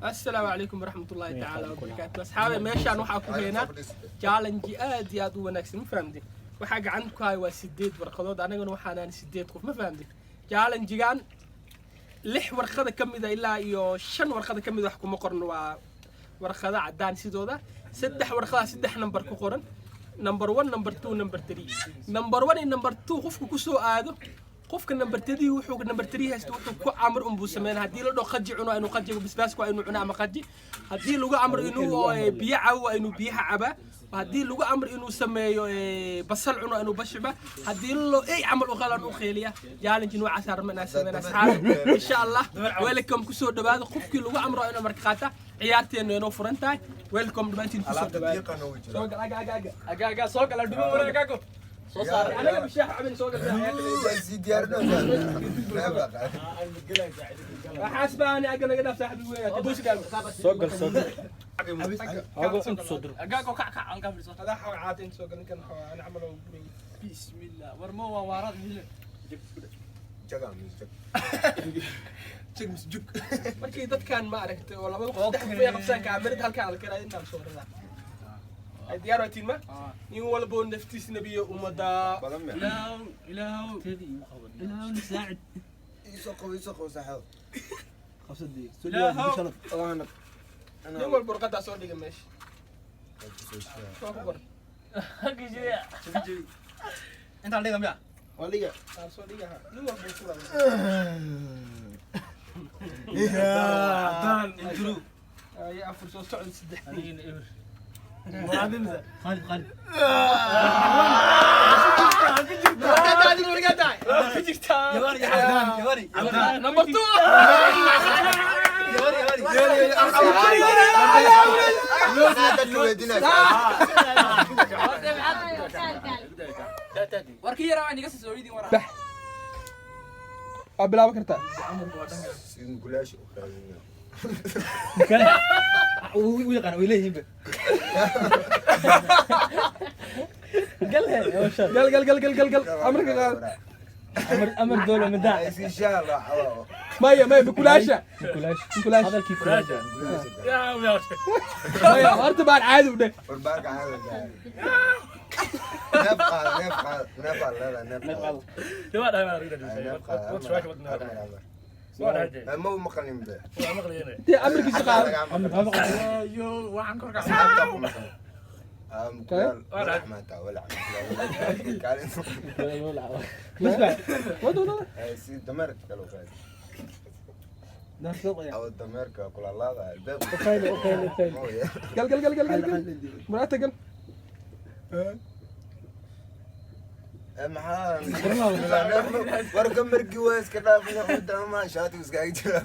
Assalaamu calaykum waraxmatullaahi tacaala wabarakaatu. Asxaabe, meeshaan waxaa ku haynaa challenge aad iyo aad u wanaagsan, ma fahamtid? Waxaa gacanta ku haya waa sideed warqadood, anagana waxaanaan sideed qof, ma fahamtid? Challenge-gan lix warqada ka mida ilaa iyo shan warqada ka mida wax kuma qorno, waa warqada caddaan sidooda. Saddex warqadaa saddex number ku qoran: number 1, number 2, number 3. Number 1 iyo number 2 qofku kusoo aado, qofka number 3 wuxuu number 3 haysto wuxuu ku amr unbuu sameynaa. Haddii la dhaho qaji cuno, inuu qajiga basbaaska waa inuu cunaa ama qaji. Haddii lagu amro inuu biyo cabo, waa inuu biyaha cabaa. Haddii lagu amro inuu sameeyo basal cuno, inuu bashiba. Haddii loo ey camal u qalan u qeeliya. Challenge noocaas rabna inaan sameyna, asxaabi. Insha Allah, welcome, kusoo dhawaada. Qofkii lagu amro inuu marka qaata, ciyaarteenu inoo furan tahay. Welcome dhammaantiin, kusoo dhawaada. Soo gal, aga aga aga. Aga aga, soo gala dhumo wala agago soo saar. Anaga bishaax cabin, soo gal. Waxaas baa ani aga naga dhaaf, saaxibi weyn boos gaal. Soo gal, soo gal. Hago inta soo diro. Agago, kac kac, halkaa fadhiiso. Adaa xawa caata inta soo gal, ninkan xawa ani camal oo buray. Bismillah, war ma waa waarad hile. Jig mis jug. Markii dadkan ma aragtay oo labada qof saddex qof ay qabsaan kaamirada halkaan la keenayo, intaan soo raraa ay diyaar waatiin. Ma nin walbo naftiis nabiyo ummada. Ilaahow, ilaahow, ilaahow nisaacid. Ilaahow. Nin walba warqadaa soo dhiga meesha soo ku qor. Intaan dhiga miya? Aa, soo dhiga ha. Nin walba uu furaa. Cadaan intru. Ay, afar soo socda, saddex. Khalid, Khalid. Ku jirtaa. Cadaan yabari. Number 2. Yabari yabari. Warkii yaraa waa inaga soo sooyidin waraa. Waa bilaaban kartaa. Kale u yaqaan way leeyihiinba. Gal he, Gal gal gal gal gal gal, amarka qaad. Amar amar dowla madaa. Maya maya, bikulaasha. Kulaash. Bikulaasha. Hadalkii kulaasha. Maya, horta baan caadi u dheh. Intee amarkiisa qaad. Yo, waxaan korka. Bas baa wad wad wad. Gal gal gal gal gal gal, muraata gal. Warka markii waa iska dhaafina qudama shaatigu iskaga jira.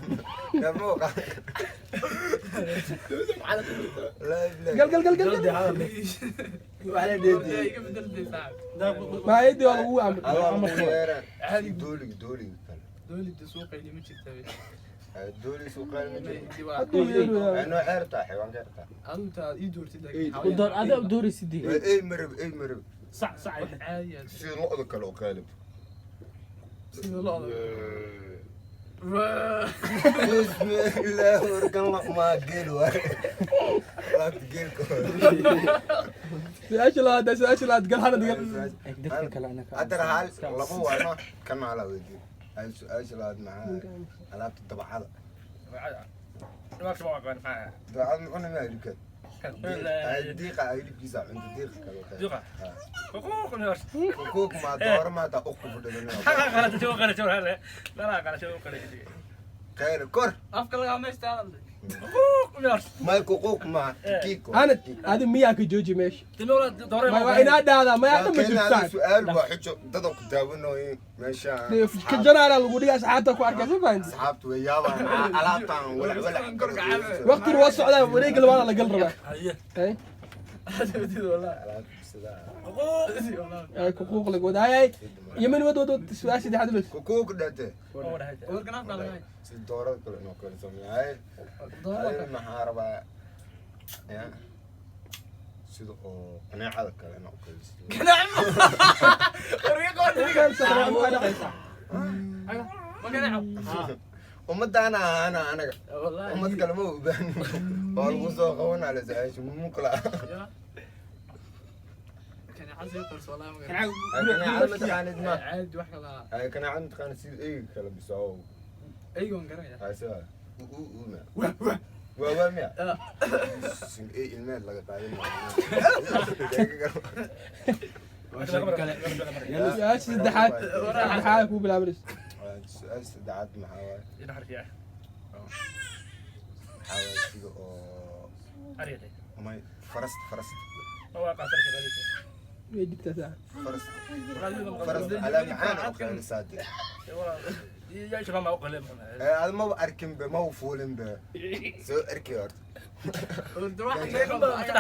Gal gal gal gal gal. Iga bedelday saaxib. Maayadii waa lagu amr. Dooliga dooliga kale. Dowladda suuqayni ma jirta. Dooli suuqaan ma jiro. Hadduu yeero. Noo xeertaa xayawaanka xeertaa. Adigu taa ii doortid laakiin U door, adaa u dooraysidii. Ey marab, ey marab. Sac sac. wax caadi ah. Sida lo'da kale oo qaalib. Sida lo'da. Bismillaah, warkan maa geel waay. Laabta geelka. Su-aasha labaad, su-aasha labaad gal, hana gal. Dadka kale anaka. Haddana hal laba waano kan ala weydiin. Hal su-aasha labaad maxaa alaabta dabacada? Dabacada muxuu namaa hilibka? Diiqa hilibkiisa cunta diiqa kale. Diiqa? Kuuk maa dooro maa taa uqku fadhidan. Khayr kor. Afka laga haysta hadal. May kuquuq maa kiiko. Hanad, adi miyaa ka jooji meesha? May waa inaa dhahdaa maya dhan ma jirtaan. Su-aal waa xujo dada ku daawanayo meesha. Ka janaala lagu dhiga, asxaabta ku arkay, ma fahanti? Asxaabtu way yaabaan alaabtaan walac walac. Waqtiga waa socdaa, wareegga labaad la gal rabaa. Ay. Ay, kuquuq lag wada. Ay ay, yemen, wad wad wad, su-aasha saddexaad los. Kuquuq dhate. Warkan afka laga haysta. Si doorada kale inoo kala sameeyahay. Maxaa rabaa ya sida oo qanaacada kale inoo kala. Ma ganaco. Ummaddaana ahaana anaga. Wallahi. Ummad kale ma u baahnin. Waa lagu soo qabanaa la su-aasha mukla. Ya. Kaneecada sii qorso, wallahi ma garan. Kaneecada ma taqaanid ma? Caadi wax kala. Ay, kaneecada ma taqaanid sida eyga kale bisoo. Eyga waan garanaya. Ay, sida u u u ma waa waa miya? Ah. Sin ey ilmeed laga qaadan. Su-aasha saddexaad maxaa kuu bilaabanaysa? Su-aasha saddexaad maxaa waaye? Maxaa waaye sida oo may farasta farasta? Way digtaa saa. Farasta farasta alaa macaan oo qaylisaade. Ee, ad maba arkin be, maba fuulin be, soo arki horta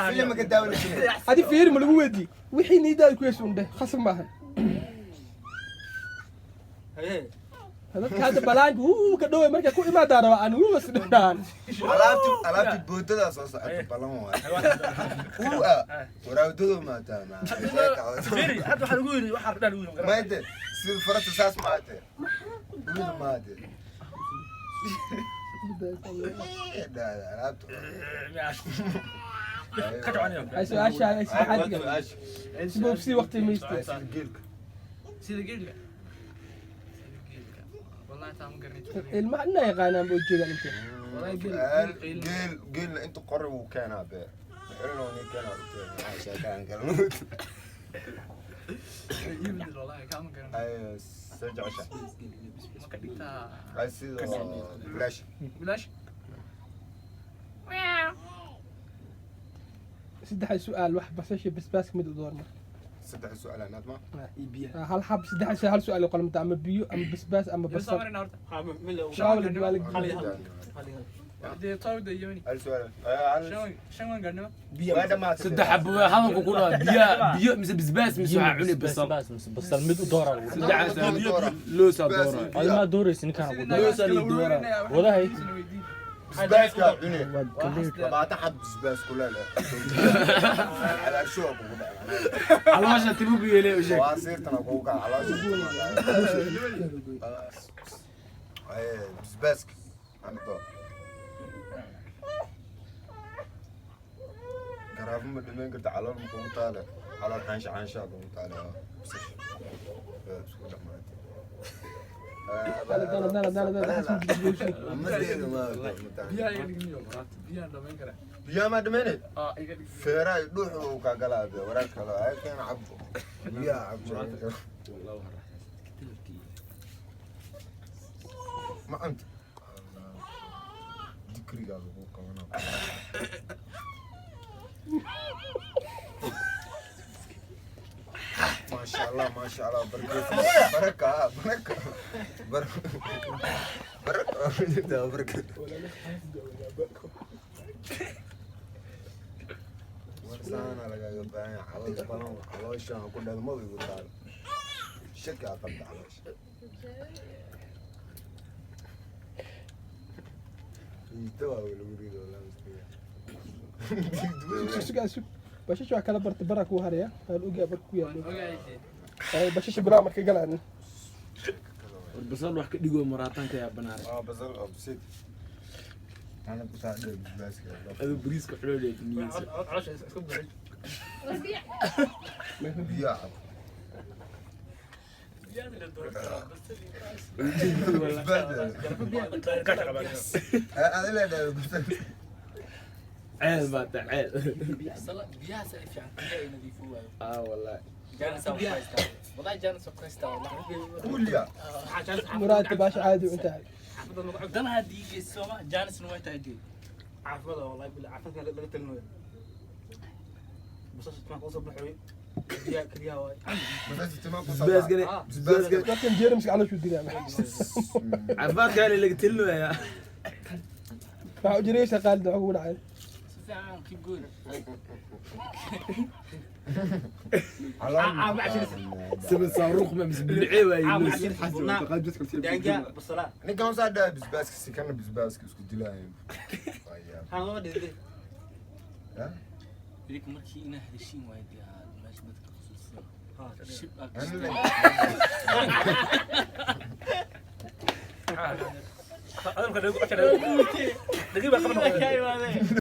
filimka daawanaysin. Adi fiiri, ma lagu weydii wixii niidaada ku yeesha undhe, khasab maahan. Dadka hadda balaanka wuu ka dhoway markay ku imaadaa rabaa aan wuuba sidhanaan. Alaabti alaabti boodadaa soo socota balan waay uu a waraawdado maataa. Maade sida farasta saas maate uuna maate alaabta. Ay, su-aasha ay saddexaad sibobsi waqti mayste. Sida geelka. Sida geelka. Sida geelka. Wallahi taa ma garanay. Ilmaha ina yaqaanaan boo joogaan intee. Wallahi geel- Su'aal, geel- geel geelna inta qori wuu keenaa be xilna uu keenaa u keenaa waxaa sheekaan kalma. Ii bedel, wallahi kaa ma garanay. Ay, soo jecesha. Ma ka dhigtaa? Ay, sida bilaash. Bilaash. Saddex su-aal wax basasha basbaaska mid u door marka. Saddex su'aal anaad ma Hal xab saddex hal su-aal oo qalamta ama biyo ama basbaas ama Iyo soo basal. marina horta. Dee tawda iyo mani. Hal su'aal. Ay, hal. Shan waan gaadhnimo. Waa dhamaatay. Saddex xabo waa hadalku ku dhaha biya biyo mise basbaas mise waxaa cuni basal. Basbaas mise basal mid u doora lagu dhahay. Saddexaas loosaa doora. Adi maa dooraysa ninkaan ugu Sidii doora. Loosaa lii doora. Wadahay. Basbaaska cuni. Waa galeed. 20 xab basbaas kuleel ah calaashuwa kugu dhacay. Caloosha timu ku yeelay u sheeg. Waa siirtana kugu kaca caloosha. Ay, basbaaska anto garaafo ma dhimeyn karta, calool ma kugu taale, calool xaansha xaanshaa kugu taale basasha. Waa isku dhamaatay. Dana dana dana dana. Umadeeda ma Biyaha iga dhigniyo. Biyaha dhamayn kara. biyaha ma dhimeynay. Ah, iga dhig. Feeraha iyo dhuuxa uu kaa galaa be waraag kale ay keen cabo biyaha cabo ma cunta dikrigaa lagu qabanaa. Maasha Allah, maasha Allah, baraka baraka baraka baraka baraka warsaana lagaga baahan yahay. Caloosha balan, caloosha ku dhalmo igu taal, shaki aa qabta caloosha. Liito waa lagu rido walaa miskiin. Sug sug, basasha waa kala barta bara kuu haraya waan ogaa barka ku Waan yaalo. ogahay dee. Ay, basasha bilaa marka galaan. War basal wax ka dhigoo maraataanka yaa banaanay. Waa basal oo bisid ana ku saa dheer basbaaska. Aduu bariiska xulooleed niyeysa. Biyaha cab. Basbaas ada leedahay basal. Ceel baa taa ceel. Biyahaas ay fiican biyaha ay nadiifo waayo. Ah wallahi. Jaanis aan ku haystaa. Wallahi jaanis aan ku haystaa wallahi. Kuliya. Muraadka baasha caadi u intahay. Danaha diigaysa sooma jaanisna way tahay dee. Caafimaad wallahi bila caafimaadka laga talinayo. Basasha timaha kusoo baxay. Biyaha kaliya waay. Basasha timaha ku Basbaaskana basbaaska Dadkan jeermiska calooshuu dilaa. caafimaadka laga talinayaa. Waxaa u jiraysa qaalida wax ugu dhacay. Si fiican keep going. Sida saaruuq ma mise bilcee waay loos. Ninkan usaa dhahay basbaaska si kana basbaaska isku dilaayo. Ya? Idik markii inaa hadashiin waayo dee aad meesha dadka xusuusin. Shib aad Ani gashtay. Adamka dhego dhegi baa qaban.